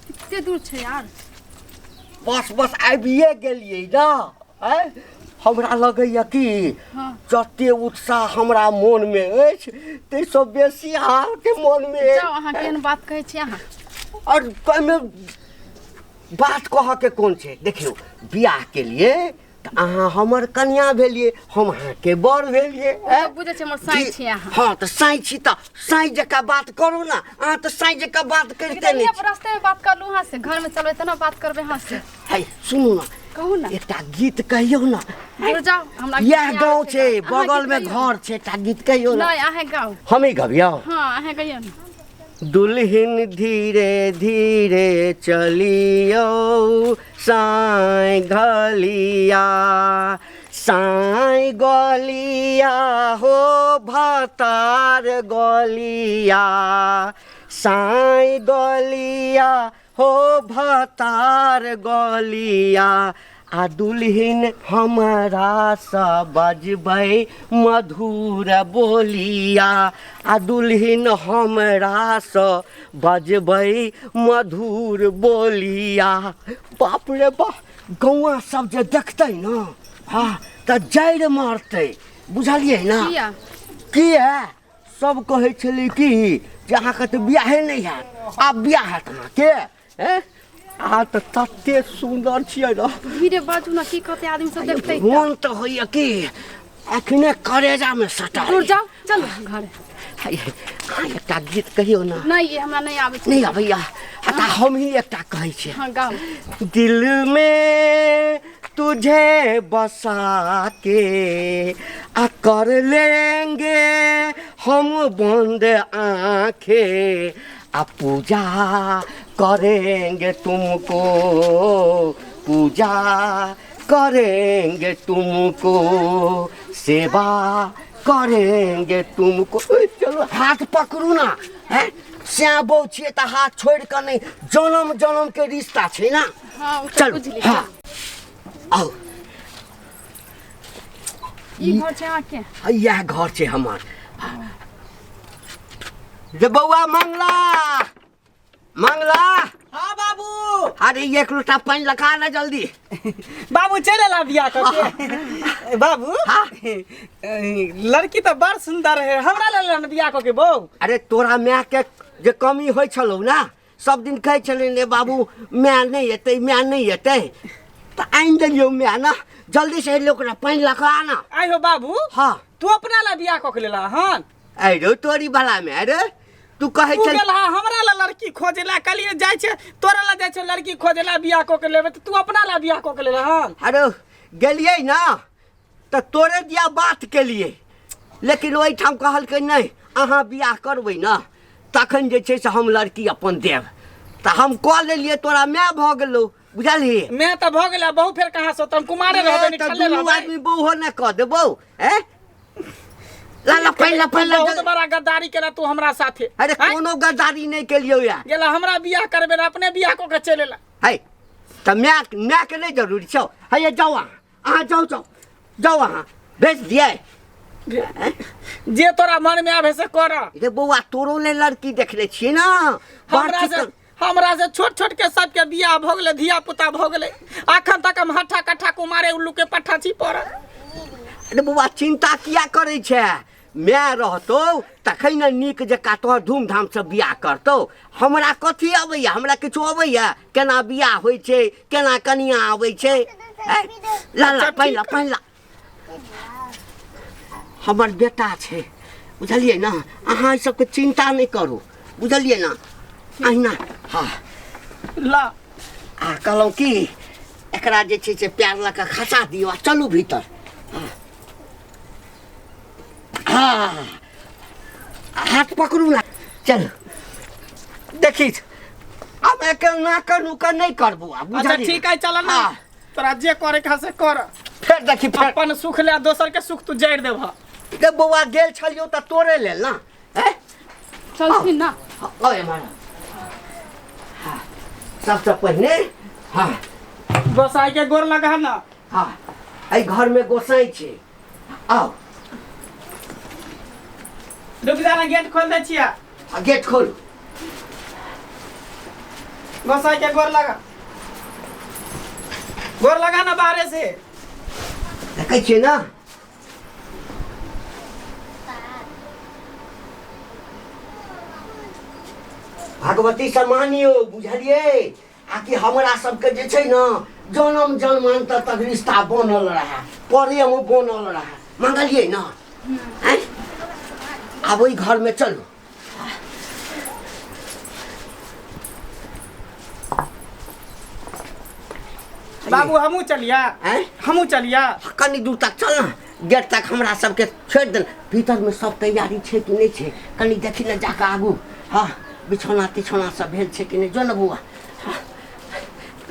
कते दूर छै यार। बस बस आबिए गेलियै ना। आँय, हमरा लगैए कि जते उत्साह हमरा मोनमे अछि ताहिसँ बेसी अहाँके मोनमे अछि। जाउ, अहाँ केहन बात कहै छी अहाँ। आओर एहिमे बात कहऽके कोन छै? देखियौ, बियाहके लिए तऽ अहाँ हमर कनिया भेलियै, हम अहाँके बर भेलियै। ओ तऽ बुझै छी, हमर साँइ छी अहाँ। हँ, तऽ साँइ छी तऽ साँइ जकाँ बात करू ने। अहाँ तऽ साँइ जकाँ बात करिते नहि छी। रास्ते में बात करलू अहाँ से, घर में चलबै तऽ बात करबै अहाँ से। है, सुनू ने। कहू ने। एकटा गीत कहियौ ने। दूर जाउ, हमरा गीत इएह नहि गाँव आबै छै, अहाँ बगल गीत में कहियौ। घर छै, एकटा गीत कहियौ ने। नहि, अहाँ गाउ। हमही गबियौ? हँ, अहाँ कहियौ ने। दुल्हन धीरे धीरे चलियौ साँइ घलिया, साँइ गलिया हो भतार गलिया, साँइ गलिया हो भतार गलिया, आ दुल्हिन हमरा सँ बजबै मधुर बोलिया, आ दुल्हिन हमरा सँ बजबै मधुर बोलिया। बाप रे बाप, गौआ सब जे देखतै ने, हँ, तऽ जड़ि मारतै, बुझलियै ने? किया? किया? सब कहै छलै कि जे अहाँके तऽ बियाहे नहि हैत, आब बियाह हैत अहाँके। हैं, अहाँ तऽ तते सुन्दर छियै ने। धीरे बाजू ने, की कहते आदमी सब देखते। मोन तऽ होइए कि अखने करेजामे सटा दूर जाओ, चलू घर। अहाँ एकटा गीत कहियौ ने। नहीं, ये हमरा नहीं आबै छै। नहि अबैया? आ तऽ हमही एकटा कहै छियै। हाँ, गाओ। दिल में तुझे बसा के आ कर लेंगे हम बंद आंखें, आ पूजा करेंगे तुमको, पूजा करेंगे तुमको, सेवा करेंगे तुमको। ओए, चलो हाथ पकड़ू ना। हैं, श्याम बहू छियै तऽ हाथ छोड़ि कऽ नहि, जनम जनम के रिश्ता छै ना। हाँ, ओ तऽ चलू। बुझली। हाँ, आउ। ई घर छै अहाँके? इएह घर छै हमर। रे बौआ मंगला, मंगला। हाँ बाबू। अरे, एक लोटा पानि लगा ना जल्दी। बाबू, चलि एला बियाह कऽ के बाबू? हाँ। लड़की तऽ बड़ सुंदर है, हमरा लेल ने बियाह कऽ के बहू। अरे, तोरा माय के जे कमी होइ छलौ ना, सब दिन कहै छलै ने बाबू, माय नहि एतै, माय नहि एतै, तऽ आनि देलियौ माय ना। जल्दी से ओकरा पानि लगा ना। आइ हो बाबू। हाँ। तू अपना ला बियाह कऽ के लेला हन? अरे तोरी भला में, अरे तू कहै तू छल गेल हा हमरा ला लड़की खोजे ला, कहलिए जाइ छै तोरा ला, जाइ छै लड़की खोजे ला, बियाह कऽ के लेबै, तऽ तू अपना ला बियाह कऽ के लेला हन? अरे, गेलियै ना तऽ तोरे दिया बात केलियै, लेकिन ओहिठाम कहलकै नहि, अहाँ बियाह करबै ने तखन जे छै से हम लड़की अपन देब, तऽ हम कऽ लेलियै, तोरा माय भऽ गेलौ, बुझलही? मैं तऽ भऽ गेलै, बहु फेर कहाँ से? हम कुमारे रहबै, तऽ निठल्ले दुनू रहबै। आदमी बहुओ ने कऽ देबौ। हैं, ला ला पानि ला, पानि ला। बहुत बड़ा गद्दारी केला तू हमरा साथे। अरे, आँय? कोनो गद्दारी नहि केलियौ या। गेला हमरा बियाह करबे ने, अपने बियाह कऽ के चलि एला। है, तऽ माय, मायके नहि जरूरी छौ। है, जाउ अहाँ, अहाँ जाउ, जाउ, जाउ, अहाँ भेज दियै। जे तोरा मन में आबे से कर। रे बौआ, तोरो ले लड़की देखने छियै ने, बड़ हमरा से चिकन। हमरा से छोट छोट के सबके बियाह भऽ गेलै, धिया पुता भऽ गेलै, अखन तक हम हट्ठा कट्ठा कुमारे उल्लू के पट्ठा छी पड़ल। अरे बौआ, चिंता किया करै छै? माय रहतौ तखन ने नीक जकाँ तोहर धूमधामसँ बियाह करतौ। हमरा कथी अबैया? हमरा किछु अबैया? केना बियाह होइ छै, केना कनिया अबै छै? ऐ, ला ला अच्छा, पानि ला, ठीक। पानि ला। हमर बेटा छै, बुझलियै ने? अहाँ एहि सबके चिन्ता नहि करू, बुझलियै ने? अहिना, हँ। ला। आ कहलहुँ कि एकरा जे छै से प्यार लऽ कऽ खसा दियौ आ चलू भीतर। हँ, हाथ पकड़ू ने, चलू। देखी, आब एकर नाकर नुकर नहि करबो आब, अच्छा। बुझलियै? ठीक है, चल ना। हाँ। तोरा जे करे के से कर। फेर देखी, फेर अपन सुख ले, दोसर के सुख तू जड़ देबह। रे बौआ, गेल छलियौ तऽ तोरे लेल ना। हैं? चलथिन ना। आओ एम्हर। हाँ, सबसँ पहिने, हाँ। गोसाई के गोर लगा ना। हाँ, एहि घरमे गोसाई छै, आउ। रुक जा ना, गेट खोल दे छिया। आ, गेट खोलू। गोसाई के गोर लगा, गोर लगा ना बाहरे से। देखै छियै ने। भगवती से मानियौ, बुझलियै? आ कि हमरा सबके जे छै ने जन्म जन्मान्तर तक रिश्ता बनल रहए, प्रेम बनल रहए। मांगलियै ने? आँय, आब ओहि घरमे चलू। बाबू हमहूँ चलिया। आँय? हमहूँ चलिया। कनी दूर तक चल ना, गेट तक हमरा सबके छोड़ि देल। भीतरमे सब तैयारी छै कि नहि छै कनी देखी ने जाकऽ आगू। हँ, बिछौना तिछौना सब भेल छै कि नहि? जो ने बौआ। हँ,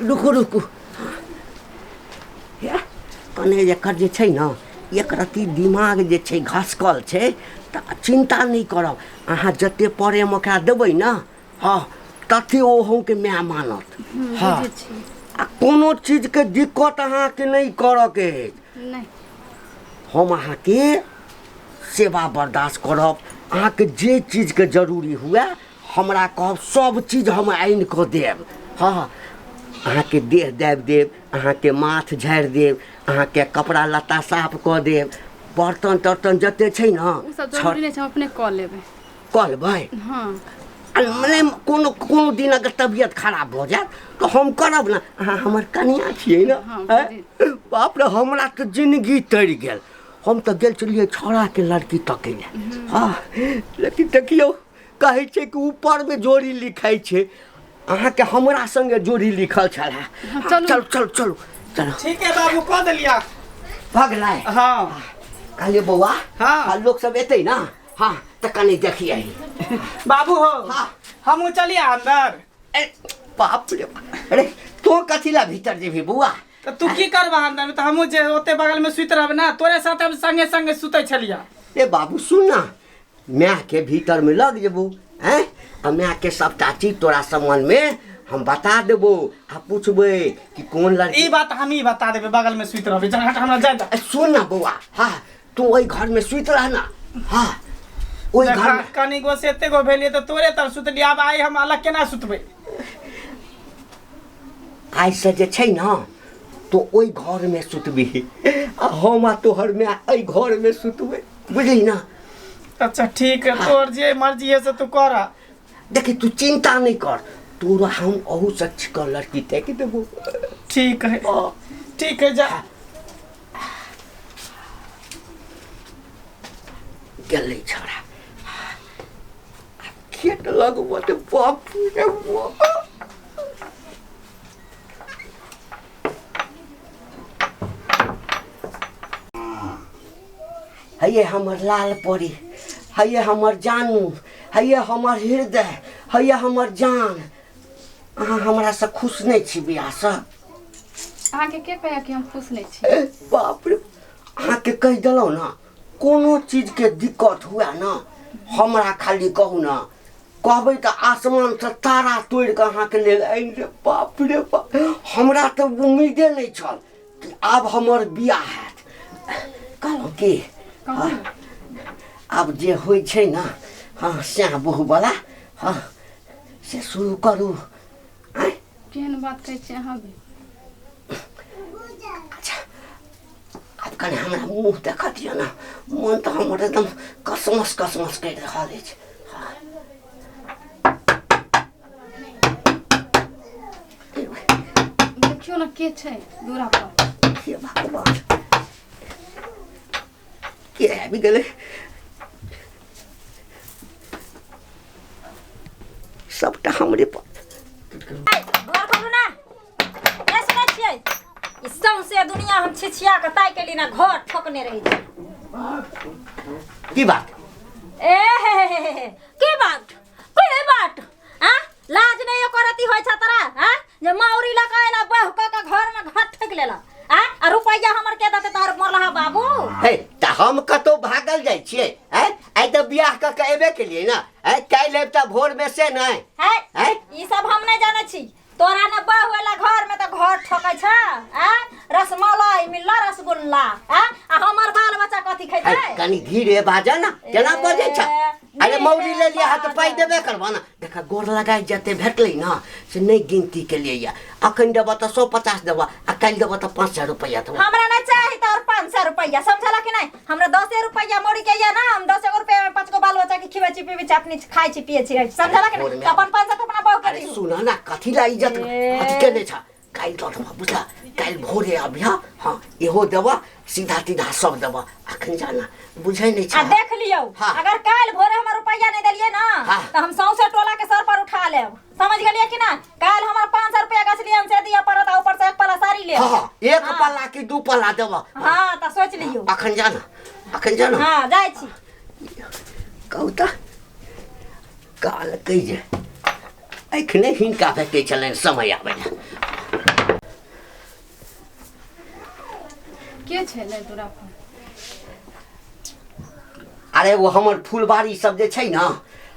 रुकू रुकू। हे, कने एकर जे छै ने एक रत्ती दिमाग जे छै घसकल छै, तऽ चिन्ता नहि करब अहाँ। जते प्रेम ओकरा देबै ने, हँ, तते ओ अहूँके माय मानत। हँ। बुझै छी। आ कोनो चीजके दिक्कत अहाँके नहि करऽके अछि। नहि। हम अहाँके सेवा बर्दाश्त करब। अहाँके जे चीजके जरूरी हुए हमरा कहब, सब चीज हम आनि कऽ देब। हँ, अहाँके देह दाबि देब, अहाँके माथ झाड़ि देब, अहाँके कपड़ा लत्ता साफ कऽ देब, बर्तन तर्तन जते छै ने। ओ सब जरूरी नहि छै, हम अपने कऽ लेबै। कऽ लेबै? हँ। आ मने कोनो कोनो दिन अगर तबियत खराब भऽ जायत तऽ हम करब ने। अहाँ हमर कनिया छियै ने। हँ। आँय? बाप रे, हमरा तऽ जिंदगी तरि गेल। हम तऽ गेल छलियै छौड़ाके लड़की तकै लए। हँ, लेकिन देखियौ, कहै छै कि ऊपरमे जोड़ी लिखै छै, अहाँके हमरा संगे जोड़ी लिखल छलै। हँ, चलू। चलू चलू चलू चलू। ठीक है बाबू, कऽ देलिया। भऽ गेलै? हाँ। कहलियै बौआ। हाँ। आ लोक सब एतै ने, हाँ, तऽ कनि देखियै। बाबू हो। हाँ। हमहूँ चलिया अंदर? ए बाप रे बाप। अरे तू कथी ला भीतर जेबही बौआ? तऽ तू की करबा अंदर में? तऽ हमहूँ जे ओते बगल में सुति रहबै ना, तोरे साथ हम संगे संगे सुतै छलिया। ए बाबू, सुन ना, मायके भीतरमे लग जेबो, आँय, आ मायके सबटा चीज तोरा सम्बन्धमे हम बता देबो आ पूछबै कि कोन लड़की। ई बात हम ही बता देबै, बगल में सुति रहबै। चल हट, हमरा जाय दे। ए, सुन ना बौआ, हाँ, तू ओहि घरमे सुति रह ना। हाँ, ओहि देखा, घरमे। कनी गो से एते गो भेलियै तऽ तोरे तर सुतलियै, आब आइ हम अलग केना सुतबै? आइसँ जे छै ने तो ओहि घरमे सुतबिही आ हम आ तोहर माय एहि घरमे सुतबै, बुझली ना? अच्छा ठीक है, तोर जे मर्जी है से तू कर। देखी, तू चिंता नहीं कर, तोरा हम अहू से छिकल लड़की ताकि देबो। ठीक है। हाँ। ठीक है, जा। गेलै छौड़ा खेत लगबो तऽ बाप रे बाप। हैये हमर लाल परी, हैये हमर जानू, हैये हमर हृदय, हैये हमर जान। अहाँ हमरासँ खुश नहि छी बियाहसँ? अहाँके के कहैया कि हम खुश नहि छी? ए, बाप रे, अहाँके कहि देलहुँ ने, कोनो चीजके दिक्कत हुए ने हमरा खाली कहू ने। कहबै तऽ आसमानसँ तारा तोड़ि कऽ अहाँके लेल आनि देब। बाप रे बाप, हमरा तऽ उम्मीदे नहि छल कि आब हमर बियाह हैत। कहलहुँ की, कहू ने। आब जे होइ छै ने, हँ, सएह बहुवला, हँ, से शुरू करू। आँय? केहन बात कहै छियै अहाँ भी। अच्छा, आब कनि हमरा मुँह देखऽ दिअ ने। मन तऽ हमर एकदम कसमस कसमस करि रहल अछि। हँ। देखियौ ने, के छै दूरा पर? हे भगवान, के आबि गेलै? सबटा हमरे पर। घर खोलू ना। नहि सुनै छियै? ई सौंसे दुनिया हम छिछिया के ताकि एली ना, घर ठोकने रहै छै। की बात? ए हे हे हे हे, की बात, की बात? आ लाज नहीं ओकर अथी होइ छ तोरा? आ जे माउरी लऽ कऽ एला, बह कऽ के घर में घर ठोकि लेला। आ आ रुपैया हमर के देतै तोहर मरलहा बाबू? हे, तऽ हम कतहु भागल जाइ छियै? आँय, आइ तऽ बियाह कऽ के एबे केलियै ने। आँय, काल्हि आबि तऽ भोरमे से नहि। है। आँय? ई सब हम नहीं जानै छी। तोरा ने बह होला घर में तऽ घर ठोकै छ। आ रसमलाई मिलला, रसगुल्ला, आ आ हमर बाल बच्चा कथी है, खैतै? कनि धीरे बाजऽ ने, केना बजै छ? ए, अरे मौरी ले लिया तऽ पाइ देबे करबह ने। देख गोर लगाइ जते भेटलै ने से नहि गिनती के लिए या। अखन देबह तऽ 150 देबह आ काल्हि देबह तऽ 500 रुपैआ देबह। हमरा नहीं चाही तोहर 500 रुपैआ, समझला कि नहीं? हमरा 10 रुपैआ मोड़ी के या ना, हम 10 रुपैआ में 5 गो बाल बच्चा के खिबै छी पीबै छी, अपनी खाइ छी पिए छी रहै छी, समझला कि नहीं? तऽ अपन 500 तऽ अपना बहू के अरे दिहू। सुन ना, कथी ला इज्जत अथी केने छ? काल्हि दऽ देबह बुझला, काल्हि भोरे अबिह। हाँ इहो देबह, सीधा तीधा सब देबह। अखन जाना बुझै नहि आ छ। देख लियौ। हाँ। अगर काल्हि भोरे हमर रुपैआ नहीं देलियै ना हाँ। तऽ हम सौंसे टोला के सर पर उठा लेब, समझ गेलियै कि ना? काल्हि हमर 500 रुपैआ गछलियै से दिअ पड़त, आ ऊपर से 1 पल्ला साड़ी लेब। हाँ, 1 हाँ। पल्ला कि 2 पल्ला देबह। हाँ तऽ सोचि लियौ। अखन जाना, अखन जाना। हाँ जाइ छी। कहू तऽ कहलकै जे एखने हिनका भेटै छलनि समय आबै लए। के छलै तोरा पर? अरे ओ हमर फुलबाड़ी सब जे छै ने,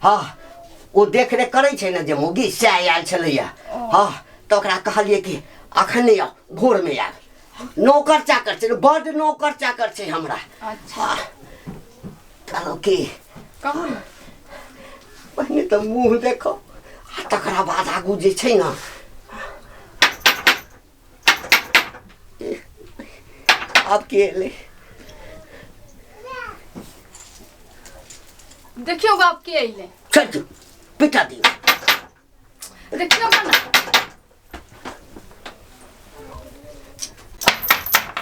हाँ ओ देखरेख करै छै ने जे मौगी, सएह आयल छलैया। हाँ तऽ ओकरा कहलियै कि अखन नहि आउ, भोरमे आयब। नौकर चाकर छै, बड्ड नौकर चाकर छै हमरा। अच्छा। हाँ कहलहुँ कि कहू ने। पहिने तऽ मुँह देखो आ तकरा बाद आगू जे छै ने। आब के एलै? देखियौ आब के अइलै। चल जो पिटा दियौ। देखियौ ना।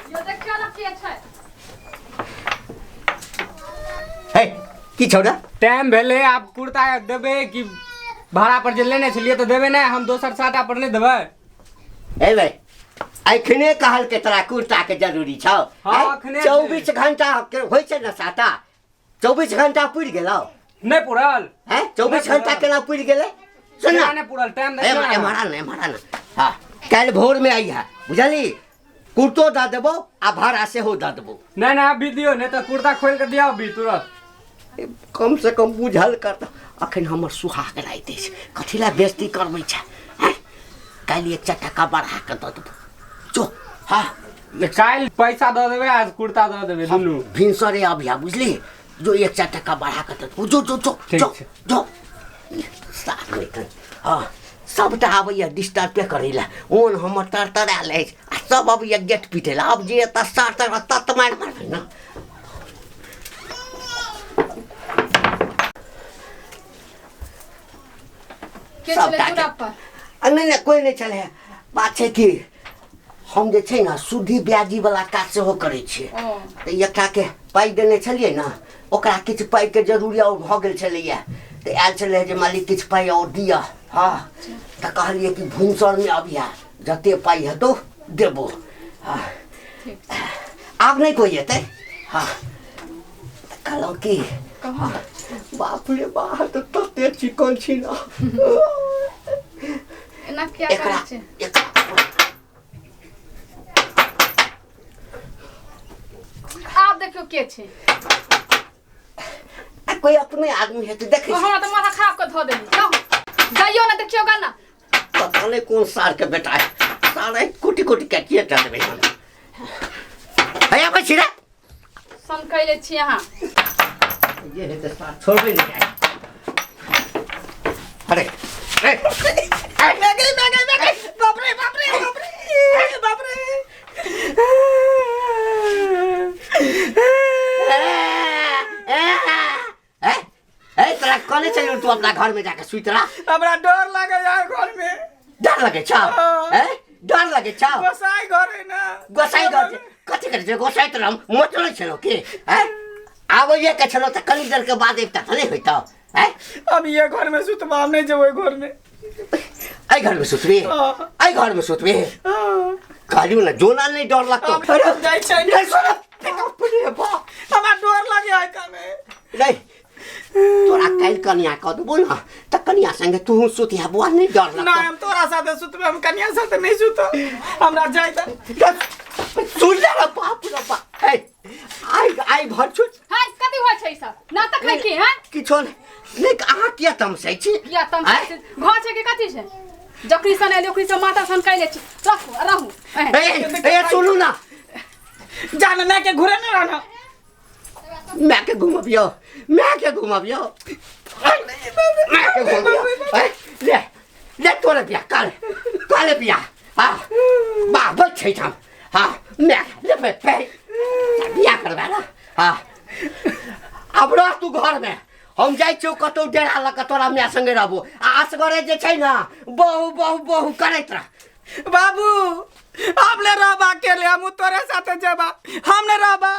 यो देखियौ ना के छै। हे की छौ रे? टाइम भेलै, आब कुर्ता देबै कि भाड़ा पर जे लेने छलियै तऽ देबै नहि? हम दोसर साटा पर नहि देबै। ए भाई एखने कहलकै तोरा कुर्ता के जरूरी छौ? हाँ, एखने। 24 घंटा के होइ छै ने साटा, 24 घंटा पुरि गेलौ? नहि पुरल। हैं 24 घंटा केना पुरि गेलै? सुन केना नहि पुरल? टाइम देखियौ ने। एम्हर आ ने, एम्हर आ ने। हाँ काल्हि भोर में अइहा बुझली, कुर्तो दऽ देबौ आ भाड़ा सेहो दऽ देबौ। नहि नहि अभी दियौ, नहि तऽ कुर्ता खोलि कऽ दियौ अभी तुरंत। कम से कम बुझल कर तऽ अखन हमर सुहाग राति अछि, कथी लए बेइज्जती करबै छै? हैं काल्हि 1 टाका बढ़ा कऽ दऽ देबौ जो। हाँ काल्हि पैसा दऽ देबै आज कुर्ता दऽ देबै दुनू। भिनसरे अबिहा बुझली, जो 1 टाका बढ़ा कऽ दऽ देबौ। जो जो जो। ठीक जो छै। जो साथ नहि। हाँ सबटा आबैया डिस्टर्बे करै लए, ओन हमर तर तरायल अछि आ सब अबैया गेट पीटै लए। आब जे एतऽ सार तर तत मारि मारबै ने। के छलै सबटा दूरा पर? आ नहि नहि कोइ नहि छलै। बात छै कि हम जे छै ने सूदी ब्याजी वाला काज सेहो करै छियै। ओ। तऽ एकटाके पाइ देने छलियै ने, ओकरा किछु पाइके जरूरी आओर भऽ गेल छलैया तऽ आयल छलै जे मालिक किछु पाइ आओर दिअ। हाँ तऽ कहलियै कि भिनसरमे अबिहा, जते पाइ हेतौ देबो। हाँ ठीक छै। आब नहि कोइ एतै। हाँ तऽ कहलहुँ कि कहू। बाप रे बाप, तऽ तते चिकन छी ने। एना किया एकरा करै छै? एकरा आब देखियौ के छै। आ कोइ अपने आदमी हेतै देखै ओ छी। हमरा तऽ माथा खराब कऽ धऽ देली। जाउ जाइयौ ने, देखियौ गा ना। पता नहि कोन सार के बेटा है, सारे कोटि कोटि काटिए दऽ देबै हम। हे आबै छी रे। सन कैले छी अहाँ। जे हेतै सार छोड़बै नहि जाय। अरे अरे मैं गई मैं गई मैं गई, बाप रे बाप रे बाप रे बाप रे। ए तोरा कहने छलियौ तू अपना घर में जाके सुति रह। हमरा डर लागे यार घर में। डर लगे छौ? हाँ। ए डर लगे छौ? गोसाई घर है ना। गोसाई घर छै। कथी करै छै गोसाई? तोरा हम मोचलै छलौ की? हैं आबैये के छलौ तऽ कनी देर के बाद एकटा तऽ नहि होइतौ? हैं अब ये घर में सुतबा, हम नहीं जेबै घर में। एहि घर में सुतबी? हाँ। एहि घर में सुतबी? हाँ। कहलियौ ने जोना नहि डर लगतौ। हम जाइ छै। नहि सुन, बाप रे बाप, हमरा डर लागे है कामे। नहीं तोरा काल्हि कनिया कऽ देबो ने तऽ कनिया संगे तूहू सुतिहा बौआ, नहि डर ना लगतौ? हम तोरा साथे सुतबे, हम कनिया साथे नहीं सुतब, हमरा जाय दे। सुन ले रे बाप रे बाप। हे आइ आइ भर छुट। हाय कथी होइ छै ई सब नाटक है की? हैं किछो नहि नहि, अहाँ किया तमसै छी? किया तम आँय? छै घर छै कि कथी छै? जखनी सन एली ओखनी से माथा सन कैले छी। रखू आ रहू। ए ए सुनू ना। जान ना के घुरे ना रहना। मायके घुमबियौ, मायके घुमबियौ, मायके घुमबियौ। ऐ, ले ले तोरे बियाह कर, कर बियाह। हाँ बाह बैठ छै ठाम। हाँ माय ले पे पे बियाह करबा ना। हाँ आब रह तू घरमे, हम जाइ छियौ कतौ डेरा लऽ कऽ तोरा माय संगे रहबो। आ असगरे जे छै ने बहु बहु बहु करैत रह। बाबू, हम ले रहबा अकेले, हम तोरे साथे जेबा, हम ले रहबा।